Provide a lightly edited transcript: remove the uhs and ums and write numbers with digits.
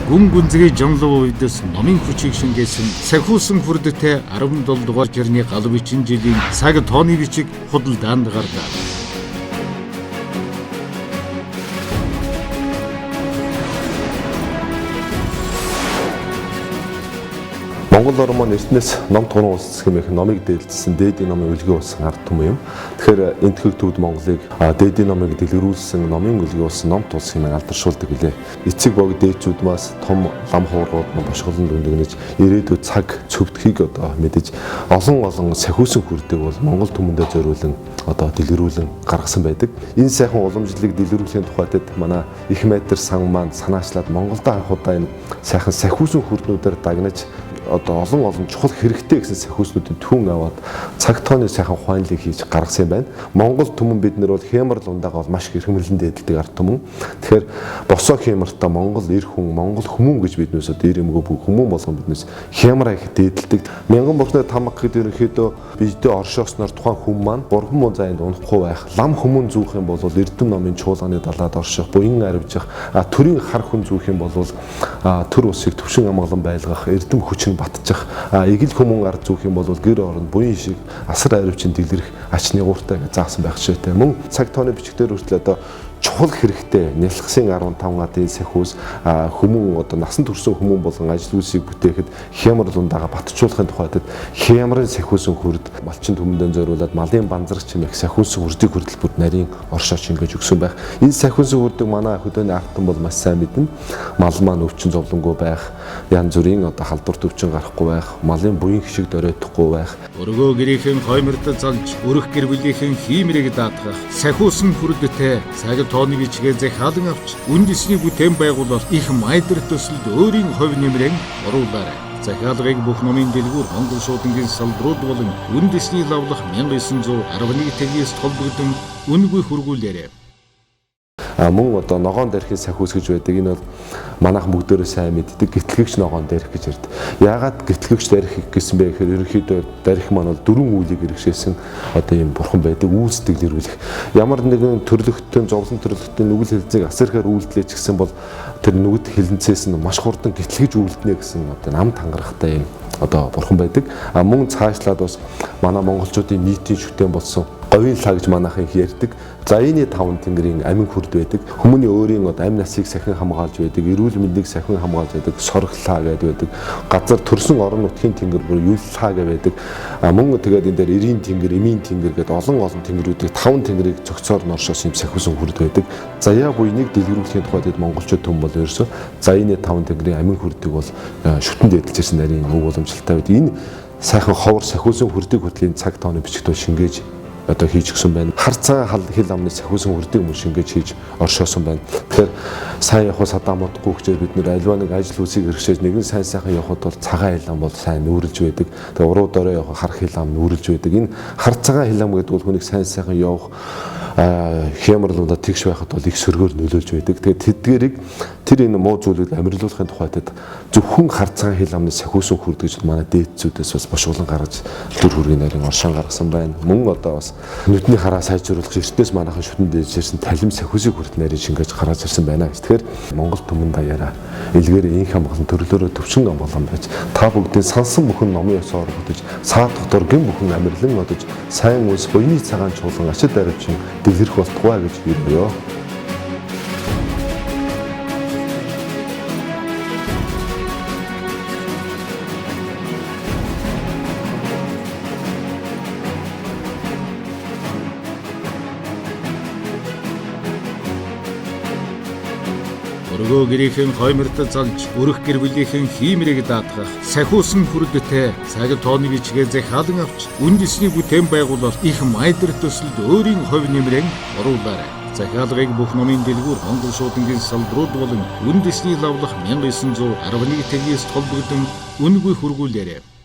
Гүн гүнзгий жонлов үедээс номын хүчийг шингээсэн сахиусан хүрдтэй 17 дугаар жирний гал бичин жилийн цаг тооны бичиг худалдаанд гарлаа. Монгол орн маань эртнээс ном туран улс хэмээх номыг дээлжсэн дээдийн номын үлгий болсон ард түмэн юм. Тэгэхээр энтхэг төвд Монголыг дээдийн номыг дэлгэрүүлсэн номын үлгий болсон номт улс хэмээн алдаршуулдаг билээ. Эцэг бог дээдсүүд мас том лам хуургууд нь бошголон дүндэгнэж ирээдүйд цаг цөвдөхийг одоо мэдэж олон олон сахиусан хүрдэг бол Монгол түмэндээ зориулан одоо дэлгэрүүлэн гаргасан байдаг. Энэ сайхан уламжлалыг дэлгэрүүлэхийн тухайд манай их майтар сан маань санаачлаад Монголд анх удаа энэ сайхан сахиусан хүрднүүдээр дагнаж одоо олон олон чухал хэрэгтэй гэсэн сахиуснуудын түн аваад цаг тооны сайхан хуанлыг хийж гаргасан юм байна. Монгол түмэн бид нар бол хямрал ундаага бол маш их эрхэмлэн дээдэлдэг ард түмэн. Тэгэхээр босоо хямртаа Монгол эр хүн, Монгол хүмүүн гэж биднээс одоо эр эмгөө бүх хүмүүн болгон биднээс хямраа их дээдэлдэг. Мянган бурхны тамга гэдэг ерөнхийдөө бидээ оршоосноор тухайн хүн маань бурхан муу заяанд унахгүй байх, лам хүмүүн зүүх юм бол эрдэм номын чуулганы далаад орших, буян арвижих, төрийн хар хүн зүүх юм бол төр усыг төвшин амгалан байлгах, эрдэм хүчин батчих, эгэл хүмүүн ард зүүх юм бол гэр оронд буян шиг асар аривчин дэлгэрэх ач нигууртай гэж заасан байх жишээтэй. Мөн цаг тооны бичгтэр хүртэл одоо чухал хэрэгтэй нялхсын 15 гатын сахиус хүмүүн одоо насан турш хүмүүн болгон ажил үйлсийг бүтээхэд хямрал ундаага батжуулахын тухайд хямрын сахиусан хүрд малчин түмэндэн зориулаад малын банзрах чимээх сахиусан хүрдийг хүртэл бүр нарийн оршооч ингэж өгсөн байх. Энэ сахиусан хүрдэг манай хөдөөний ард түмэн бол маш сайн мэднэ. Мал маань өвчин зовлонгүй байх, янз бүрийн одоо халдвар төвчин гарахгүй байх, малын буян хишиг дөрөөдөхгүй байх. Өргөө гэрийнхэн хойморд залж, өрөх гэр бүлийнхэн хиймрийг даатгах, сахиусан хүрдтэй цаг тооны бичгээ захиалан авч үндэсний бүтээн байгуулалт их майдар төсөлд өөрийн хувь нэмрэн оруулаарай. Захиалгыг бүх номын дэлгүүр Монгол шуудангийн салбарууд болон үндэсний лавлах 1911 тэгээс холбогдсон үнэгүй хүргүүлээрэй. Мөн одоо ногоон дээрхийн сахиус гэж байдаг. Энэ бол манайх бүгдээрээ сайн мэддэг гэтлэгч ногоон дээрх гэж ярьд. Яагаад гэтлэгч дээрх гэсэн бэ гэхээр ерөнхийдөө дээрх маань бол дөрвөн үйлийг хэрэгшээсэн одоо ийм бурхан байдаг. Үйлсдэг нэрвүүлэх. Ямар нэгэн төрлөختөн, зовлон төрлөختөн нүгэл хэлцээг асар ихээр үйлдлээ ч гэсэн бол тэр нүгд хилэнцээс нь маш хурдан гэтлэгж үйлдэнэ гэсэн одоо нам тангарахтай юм одоо бурхан байдаг. А мөн цаашлаад бас манай монголчуудын нийтийн шүтэн болсон говийн лаа гэж манайхан их ярьдаг. Заяаны таван тэнгэрийн амин хүрд байдаг. Хүмүүний өөрийн одоо амь насыг сахин хамгаалж байдаг, эрүүл мэндийг сахин хамгаалж байдаг, сорглаа гэдэг байдаг. Газар төрсөн орон нутгийн тэнгэр бүр юллаа гэж байдаг. А мөн тэгээд энэ дээр эрийн тэнгэр, эмийн тэнгэр гэдэг олон олон тэнгэрүүдийг таван тэнгэрийг цогцоор норшоос юм сахиусан хүрд байдаг. Заяа буйныг дэлгэрүүлэхийн тухайд хэд монголчууд түн бол ерөөсөө заяаны таван тэнгэрийн амин хүрдийг бол шүтэн дээдэлж ирсэн нарийн өв уламжлалтай байдаг. Энэ сайхан ховор сахиусан хүрдийг хүртэл энэ цаг тооны бичигт бол шингээж одоо хийж өгсөн байна. Хар цагаан хал хил амны сахиусан хүрдэг мөн шингээж хийж оршоосон байна. Тэгэхээр сайн явах садаа модгүй хүчээр бид нэр альва нэг ажил үйлсийг хэрэгшээж нэгэн сайн сайхан явхад бол цагаан хил ам бол сайн нүүрлж байдаг. Тэгээ уруу дорой явах хар хил ам нүүрлж байдаг. Энэ хар цагаан хил ам гэдэг бол хүнийг сайн сайхан явах хямралуудаа тэгш байхад бол их сөргөөр нөлөөлж байдаг. Тэгээд тэдгэрийг тэр энэ муу зүйлийг амарлуулахын тухайд зөвхөн хар цагаан хил амны сахиусан хүрд гэж манай дээдсүүдээс бас бошголон гаргаж дүр хүргийн нарийн оршин гаргасан байна. Мөн одоо бас нүдний хараа сайжруулах эртнээс манайхан шүтэн дээдсэрсэн талим сахиусыг хүрт нарийн шингээж гаргаж ирсэн байна гэж. Тэгэхээр Монгол түмэн даяараа илгээр инх амгалан төрлөөрөө төвшин амгалан байж та бүгдийн сансан бүхэн номын ёсоор бүтэж саад дотор гин бүхэн амарлан одож сайн үйлс буйны цагаан чуулган ачид аривчин дэлгэрэх болтугай гэж хэлье. Өргөө гэрийнхэн хойморд залж, өрөх гэр бүлийнхэн хиймрийг даатгах, сахиусан хүрдтэй цаг тооны бичгээ захиалан авч үндэсний бүтээн байгуулалт их майдар төсөлд өөрийн хувь нэмрэн оруулаарай. Захиалгыг бүх номын дэлгүүр Монгол шуудангийн салбарууд болон үндэсний лавлах 1911 тэгээс холбогдсон үнэгүй хүргүүлээрэй.